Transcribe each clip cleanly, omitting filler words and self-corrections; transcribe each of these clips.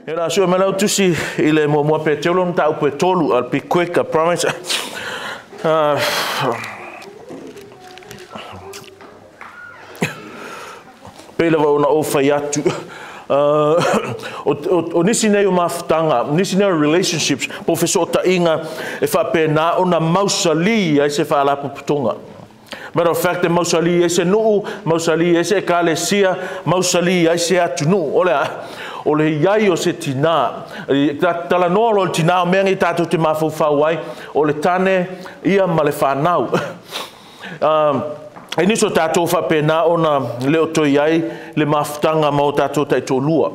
E la sua mai lau tusi i le muamua Petelo mataupu e 3. I'll be quick, I promise. Pei lava ona ou fai atu. O nisi nei o mafutaga, nisi nei o relationships, po o fesootaiga e faapena ona mausali ai se faalapotopotoga. Matter of fact, e mausali ai se nuu, mausali ai se ekalesia, mausali ai se atunuu. O le a, o le iai o se tina. Talanoa loa le tina o mea nei tatou te mafaufau ai, o le tane ia ma le fanau. E nisi o tatou faapena ona le o toe iai le mafutaga ma o tatou taitoalua.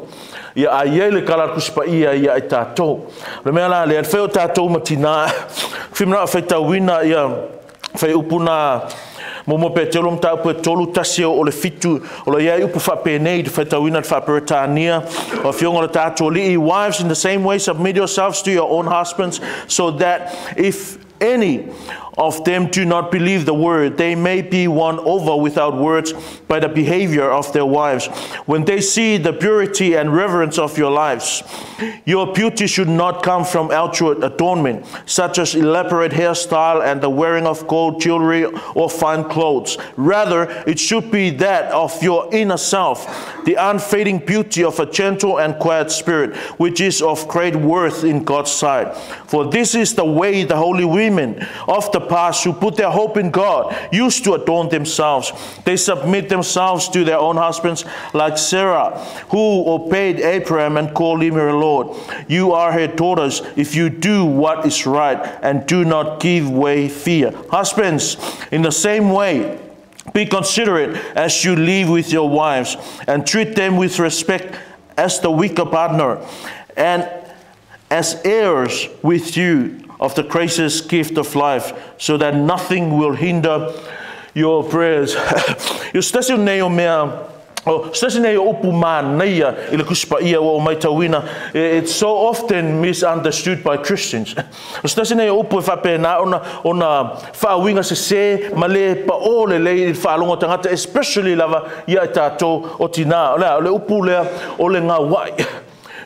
Ia a iai le kala tusi paia ia ai tatou. O le mea la lea, le fai o tatou ma tina, whimana o faitauina ia fai upu na muamua Petelo mataupu e 3 1 o le 7, o le iai upu faapenei te faitauina le faaperetania o afioga o le tatou Alii. Wives, in the same way, submit yourselves to your own husbands, so that if any of them do not believe the word, they may be won over without words by the behavior of their wives, when they see the purity and reverence of your lives. Your beauty should not come from outward adornment, such as elaborate hairstyle and the wearing of gold jewelry or fine clothes. Rather, it should be that of your inner self, the unfading beauty of a gentle and quiet spirit, which is of great worth in God's sight. For this is the way the holy women of the past who put their hope in God used to adorn themselves. They submit themselves to their own husbands, like Sarah, who obeyed Abraham and called him her Lord. You are her daughters if you do what is right and do not give way fear. Husbands, in the same way, be considerate as you live with your wives, and treat them with respect as the weaker partner and as heirs with you of the gracious gift of life, so that nothing will hinder your prayers. Io se tasi o nei o mea, o se tasi nei o upu manaia i le Tusi Paia ua ou matauina, it's so often misunderstood by Christians. O se tasi nei o upu e faapena ona faauiga sesē ma le paʻō lelei i le faalogo tagata, especially lava ia i tatou o tinā. O le a, o le upu lea o le gauaʻi.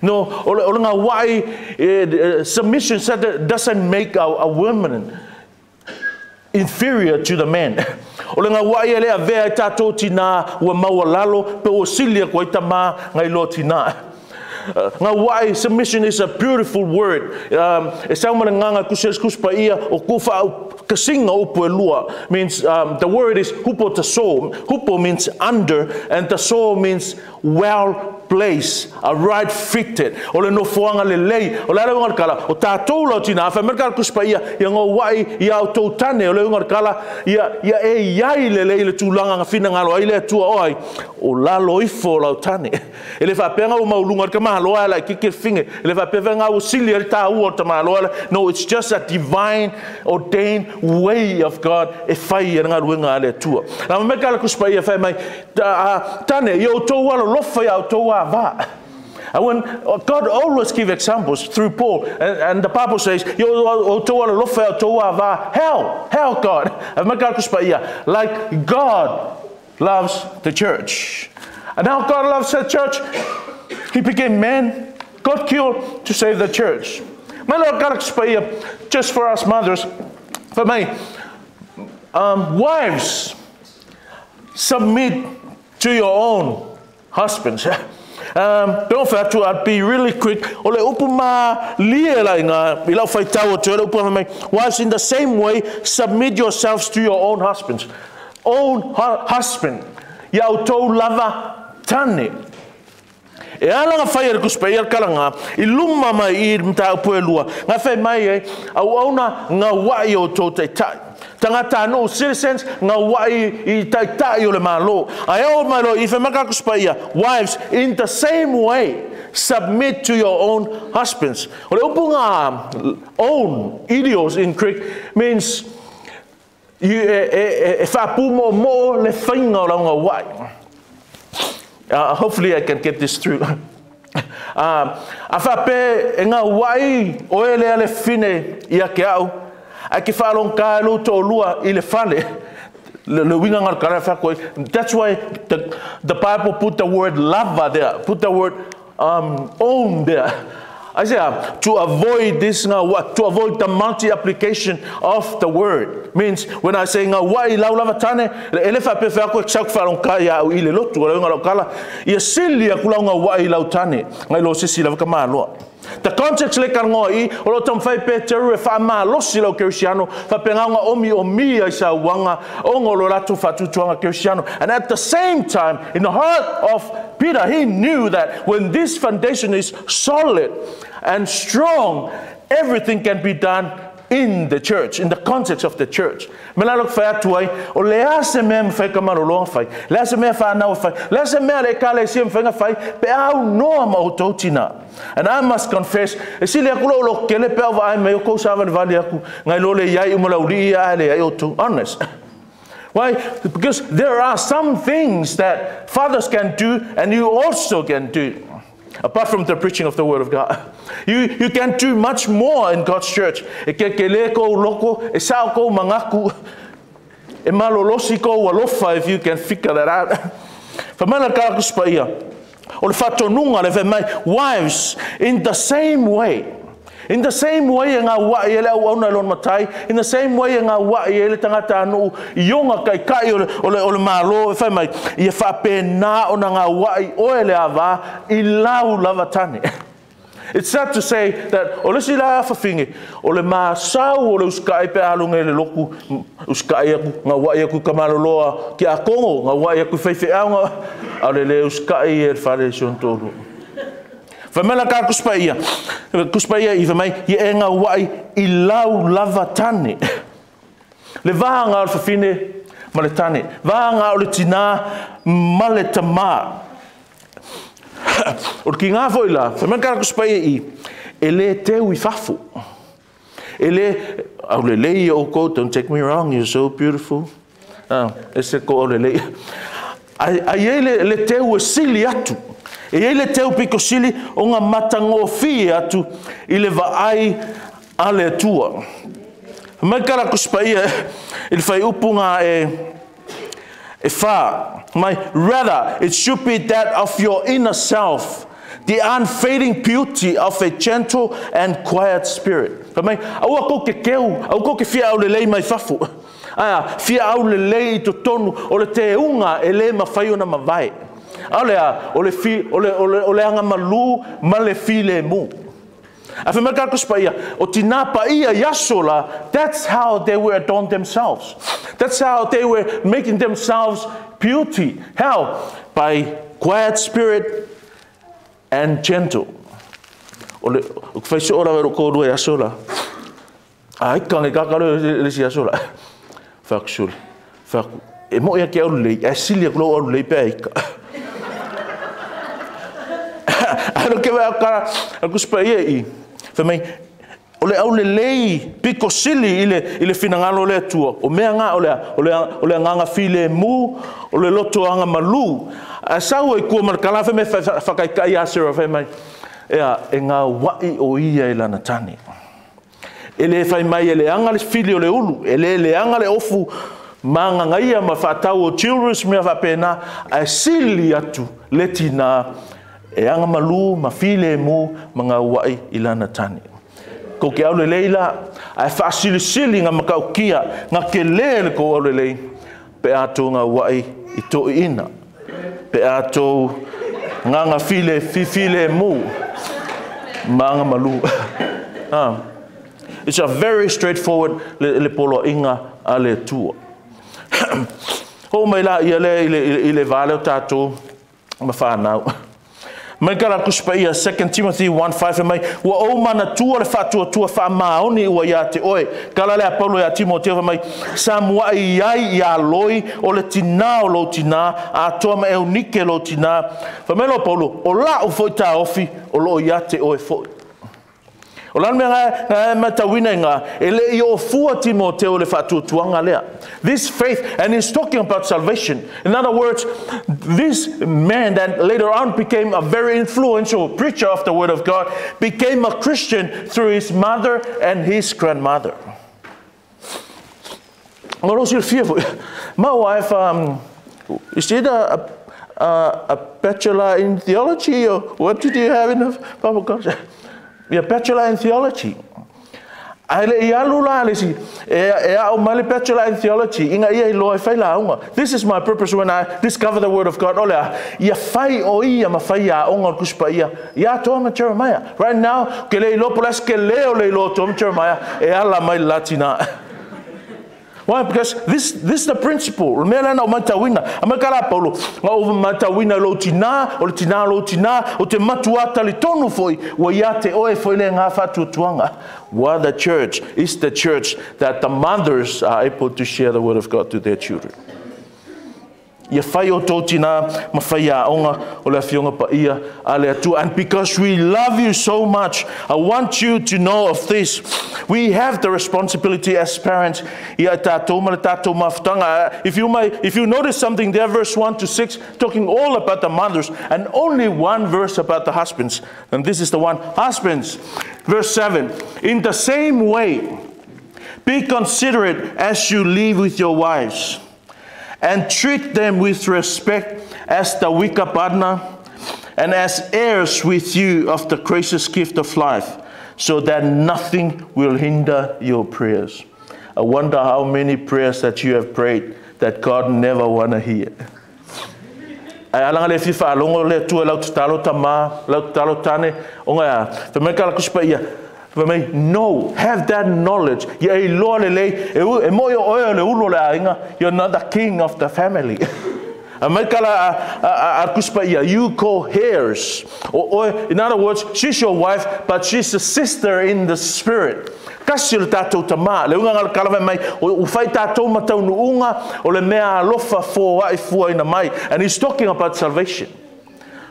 No, o le gauaʻi, submission doesn't make a woman inferior to the man. O le gauaʻi e le avea ai tatou tinā ua maualalo pe ua sili aku ai tamā ngai loa tinā. Gauaʻi, submission is a beautiful word. E sau ma le gaga kusi ale Tusi Paia o ku faakasiga o upu e lua means the word is hupo taso. Hupo means under and taso means well place, a right fitted. O le nofoaga lelei, o le ala uiga o le kala, o tatou la o tinā, fai mai le kala Tusi Paia, ia gauaʻi ia outou tane, o le uiga o le kala, ia e iai lelei le tulaga ga finagalo ai le Atua o ai, o lalo ifo o lau tane. E le faapea ua maualuga le tamāloa e laʻitiiti le fine, e le faapea ga ua sili ai le tāua o le tamāloa. No, it's just a divine ordained way of God e fai e le galuega a le Atua. La mai kala Tusi Paia fai mai, tane, ia outou alolofa ia outou ava. And when God always give examples through Paul, and the Bible says, how God, like God loves the church. And how God loves the church, he became man, got killed to save the church. My Lord God, just for us mothers, for me, wives, submit to your own husbands. Don't forget to, I'll be really quick. O le upu ma lie la inga, i lau faitau o te o le upu mai. Wives, in the same way, submit yourselves to your own husbands. Own husband. Ia outou lava tane. E ala nga fai e le Tusi Paia le kalaga, i luma mai i mataupu e lua. Nga fai mai e, au auna gauaʻi o outou taitai. Tagata no citizens, gauaʻi i taitai o le malo. Ae o mai loa, i fai mai ka Tusi Paia, wives, in the same way, submit to your own husbands. O le upu nga own, idios in Greek, means e faapumoomoomo le faiga o lau gauaʻi. Hopefully I can get this through. A faapea e gauaʻi oe lea le fine ia ke au, ae ke faalogogā e lou toalua i le fale. Le uiga ga le kala fai. That's why the Bible put the word lava there. Put the word own there. I say to avoid this to avoid the multi application of the word. Means when I say gaua'i lau lava tane, e le faapea fai aku e sau whaalonga ia au i le lotu o le uiga o lau tala. Ia sili aku lau gaua'i lau tane ngai lo se isi lava ka maloa. The context le talanoa i, o lo o taumafai Peteru e faamalosi le au kerisiano, faapena ona omiomia i sauaga ona o lo latou faatuatuaga kerisiano. And at the same time, in the heart of Peter, he knew that when this foundation is solid and strong, everything can be done in the church, in the context of the church. Me la lok fai atu ai, o le a se mea mawhai ka maloloa fai, le a se mea whanau fai, le a se mea le ekalesia mawhai nga fai, pe au noa ma o tau tina. And I must confess, e sili aku lo lo kele pe au vaai mai o kou sa vali aku, ngai lo le iai umala uli ia le iai o tau. Honest. Why? Because there are some things that fathers can do and you also can do. Apart from the preaching of the word of God. You can do much more in God's church. E ke ke le kou loko, e sao kou mangaku, e malolosi kou alofa, if you can figure that out. Whamana ka aku spa ia. O le whatonunga le whai mai, wives, in the same way. In the same way e gaua'i e le auauna i lona matai, in the same way e gaua'i e le tagata nuu i oga kaika'i o le, o le, o le mālō e fai mai, ia faapena ona gaua'i oe le avā i lau lava tane. It's sad to say that o le isi la fafine, o le masau o le usikai pe a luga i le loku, usikai aku, gaua'i aku i ka maloloa ki a Kongo, gaua'i aku i faifeau, a o le le usikai e le fale i si ona toalua. Fai mai la ka Tusi Paia, Tusi Paia i fai mai, ia e gaua'i i lau lava tane. Le vaga o le fafine ma le tane, vaga o le tinā ma le tamā. O le kīngā foi la, fai mai ka Tusi Paia i, e lē teu i fafo. E lē, aulelei oukou, don't take me wrong, you're so beautiful. E se ko aulelei. Ai, ai e le, le teu e sili atu. E i ai le teu pito sili o ga matagofie atu i le vaai a le Atua. Fai mai ka la Tusi Paia i le fuaiupu ga e, e 4, mai, rather it should be that of your inner self, the unfading beauty of a gentle and quiet spirit. Fai mai, aua kou ke keu, aua kou ke fia aulelei mai fafo. Aia, fia aulelei i totonu o le teuga e lē mafai ona mavae. Aole a, o le fi, o le, o le, o le agamalū ma le filemu. Ae fai mai ka Tusi Paia, o tinā paia i aso la, that's how they were adorned themselves. That's how they were making themselves beauty. How? By quiet spirit and gentle. O le, o fai soo lava i lo kōlua i aso la. Ai ka nge kaka le le isi aso la. Fai aku sole. Fai aku, e mo'i a ke aulelei, ae sili aku lou aulelei pe a ika. Ae lo ke wai ka aku spa ia i. Fai mai, o le aulelei piko sili i le, i le finagalo o le Atua. O mea ngā o le, o le, o le agaga filemu, o le loto agamalu. Ae sau ai kua ma le kala fai mai whakaikai ia Sarah fai mai, ea, e gaua'i o ia i lana tane. E lē fai mai e leaga le fili o le ulu, e lē leaga le ofu magagaia ma faatau o children's mea faapena, ae sili atu le tinā e agamalū ma filemu ma gaua'i i lana tane. Kou ke aulelei la, ae faasilisili ga matautia ga kelē le kou aulelei pe a tou gaua'i i toeaiina, pe a tou gaga file fifilemu ma agamalu. Ah. It's a very straightforward le, le poloaiga a le Atua. Ho'o mai laia lea i le, i le va lea o tatou ma fanau. Mai ka la Tusi Paia 2 Timothy 1:5 fai mai, ua ou manatua le faatuatua faamaoni ua iā te oe. Kala lea Paulo iā Timoteo fai mai, sa mua'i ai iā Loi o le tinā o lou tinā, atoa ma Eunike lou tinā. Fai mai loa Paulo, o la'u foi taofi o loo iā te oe foi. O le a le mea na e matauina i ngā, e le i oo fua Timoteo i le faatuatuaga lea. This faith, and he's talking about salvation. In other words, this man that later on became a very influential preacher of the word of God, became a Christian through his mother and his grandmother. Ma lou silafia foi, my wife, is either a, a bachelor in theology, or what did you have in the Bible college? Yeah, bachelor in theology. Ae le i alu la le isi, e ao mai le bachelor in theology, inga ia iloa e fai lauga. This is my purpose when I discover the word of God. O lea, ia fai o ia ma fai a onga o le Tusi Paia, ia toa ma Jeremiah. Right now, ke le iloa po le ke leo le iloa toa ma Jeremiah, e ala mai le latina. Why? Because this is the principle. Le mea lea na o matauina. A mai kala Paulo, nga o matauina lo tina, o le tina lo tina, o te matua talitonu foi, ua ia te oe foi le ngā whatuatuanga. Well, the church is the church that the mothers are able to share the word of God to their children. Ia whai o tō tina, ma whai a onga, o le afionga pa ia, a le atua. And because we love you so much, I want you to know of this. We have the responsibility as parents. Ia tātou ma le tātou mafutanga. If you notice something there, verse 1 to 6, talking all about the mothers, and only one verse about the husbands. And this is the one. Husbands, verse 7, in the same way, be considerate as you live with your wives, and treat them with respect as the weaker partner and as heirs with you of the gracious gift of life, so that nothing will hinder your prayers. I wonder how many prayers that you have prayed that God never want to hear. Ai alanga le fifa alongo le tua lau tatalo tama, lau tatalo tane, onga ya, whameka la kusipa ia. No, have that knowledge. Ia i loa le lei, e mo i oe le ulo le ainga, you're not the king of the family. A mai kala a kuspa ia, you co-heirs. In other words, she's your wife, but she's a sister in the spirit. Kasi le tātou tama, le unga ngala kalawe mai, o whai tātou matau nuunga, o le mea alofa fō ai fua ina mai. And he's talking about salvation.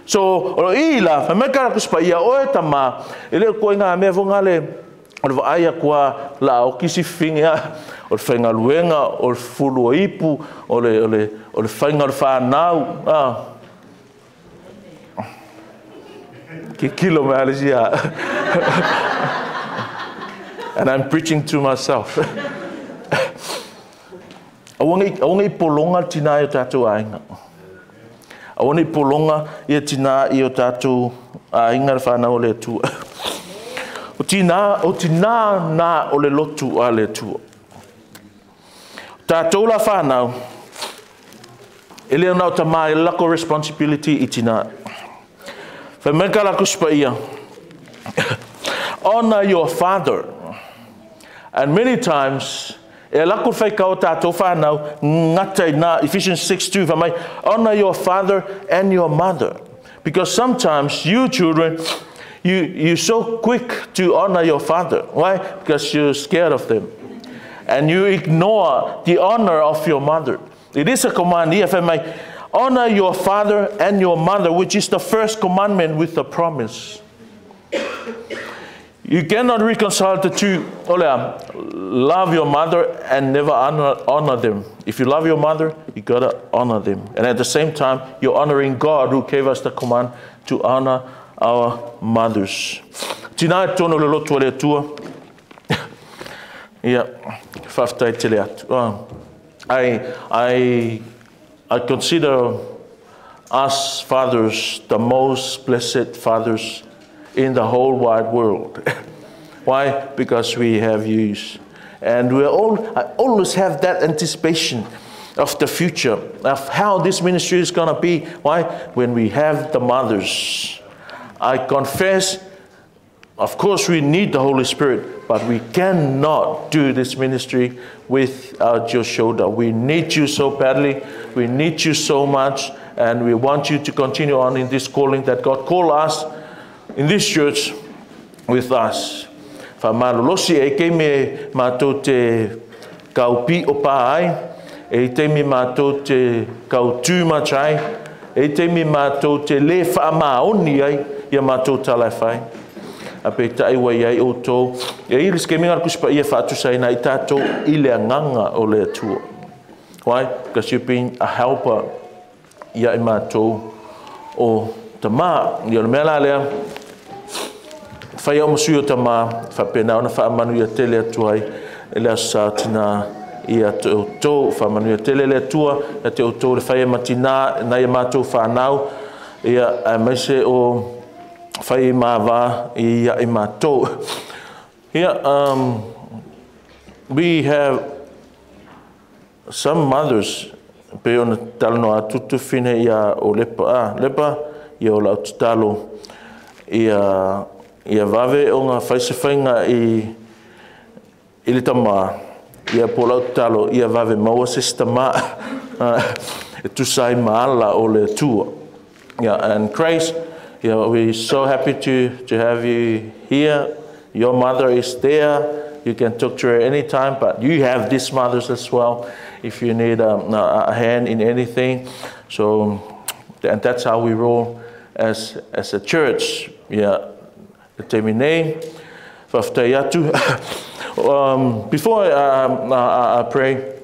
So, o i la, wha meka la kuspa ia oe tama, e leo koe ngā mea vonga le, o le vaai kua la o kisi finga, o le whainga luenga, o le fulu o ipu, o le whainga o le whanau. Ke kilo me alisia. And I'm preaching to myself. Awangi polonga tina i o tātou ainga. Awangi polonga ia tina i o tātou ainga le whanau o le atua. O tina nā o le lotu a le atua. Tātou la whanau, e leo nau tamā e lako responsibility i tina. Whaimeka la kuspa ia. Honor your father. And many times, e lako whaika o tātou whanau, ngata i nā, Ephesians 6:2, whamai, honor your father and your mother. Because sometimes you children, you're so quick to honor your father. Why? Because you're scared of them. And you ignore the honor of your mother. It is a command here, whamai, honor your father and your mother, which is the first commandment with the promise. You cannot reconcile the two. Olea, love your mother and never honor them. If you love your mother, you got to honor them. And at the same time, you're honoring God who gave us the command to honor our mothers. Tina tono le lotu le tua. Yeah, whaftai tele atu. I consider us fathers the most blessed fathers in the whole wide world. Why? Because we have yous. And I always have that anticipation of the future, of how this ministry is going to be. Why? When we have the mothers. I confess, of course we need the Holy Spirit, but we cannot do this ministry without your shoulder. We need you so badly. We need you so much. And we want you to continue on in this calling that God called us in this church with us. Whamalolosi e kei me mātou te kaupi o pā ai, e te mi mātou te kautū ai, e te mi mātou te le whaamaoni ai, ia mātou talai whai. A pe tai wai ai o tō. E i riske minga kuspa ia whaatusaina i tātou i le anganga o le atua. Why? Because you've been a helper ia i mātou o tamā. Ia o le mea la lea, whai o masui o tamā, whapena ona whaamanu ia tele atu ai, e lea sa tina Ia te outou, faamanuia tele le Atua ia te outou le fai e matinā nai a matou fanau, ia aemaise o fai ma va ia i matou. Ia, we have some mothers pe ona talanoa atu tufine ia o Lepa a Lepa ia o lau tatalo ia ia vave ona fai se faiga i le tama ia po lau tatalo ia vave maua se isi tama e tusa ai ma ala o le Atua. Yeah, and Grace, yeah, we're so happy to have you here. Your mother is there. You can talk to her anytime, but you have these mothers as well if you need a hand in anything. So, and that's how we roll as a church. Yeah. Le taimi nei, faafetai atu. Before I pray,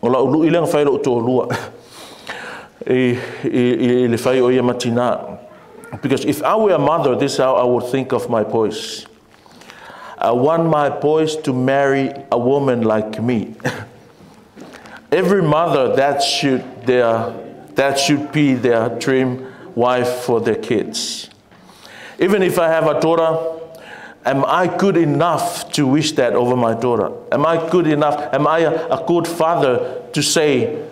o lau lu'i lea na fai lou toalua i le fai o ia matina. Because if I were a mother, this is how I would think of my boys. I want my boys to marry a woman like me. Every mother, that should be their dream wife for their kids. Even if I have a daughter, am I good enough to wish that over my daughter? Am I good enough? Am I a good father to say,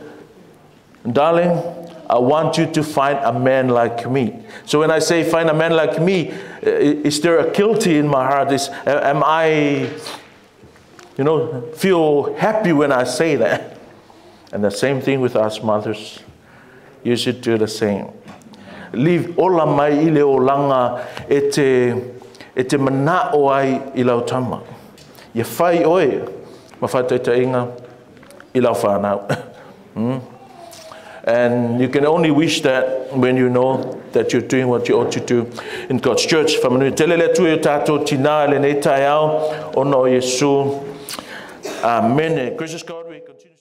darling, I want you to find a man like me? So when I say find a man like me, is there a guilty in my heart? Am I, feel happy when I say that? And the same thing with us mothers. You should do the same. Live ola mai i le olaga e te mana'o ai i lau tama. Ia fai oe ma faataitaiga i lau fanau. And you can only wish that when you know that you're doing what you ought to do in God's church. Faamanuia tele le Atua i o tatou tinā i lenei taeao, ona o Iesu. Amen. Gracious God, we continue.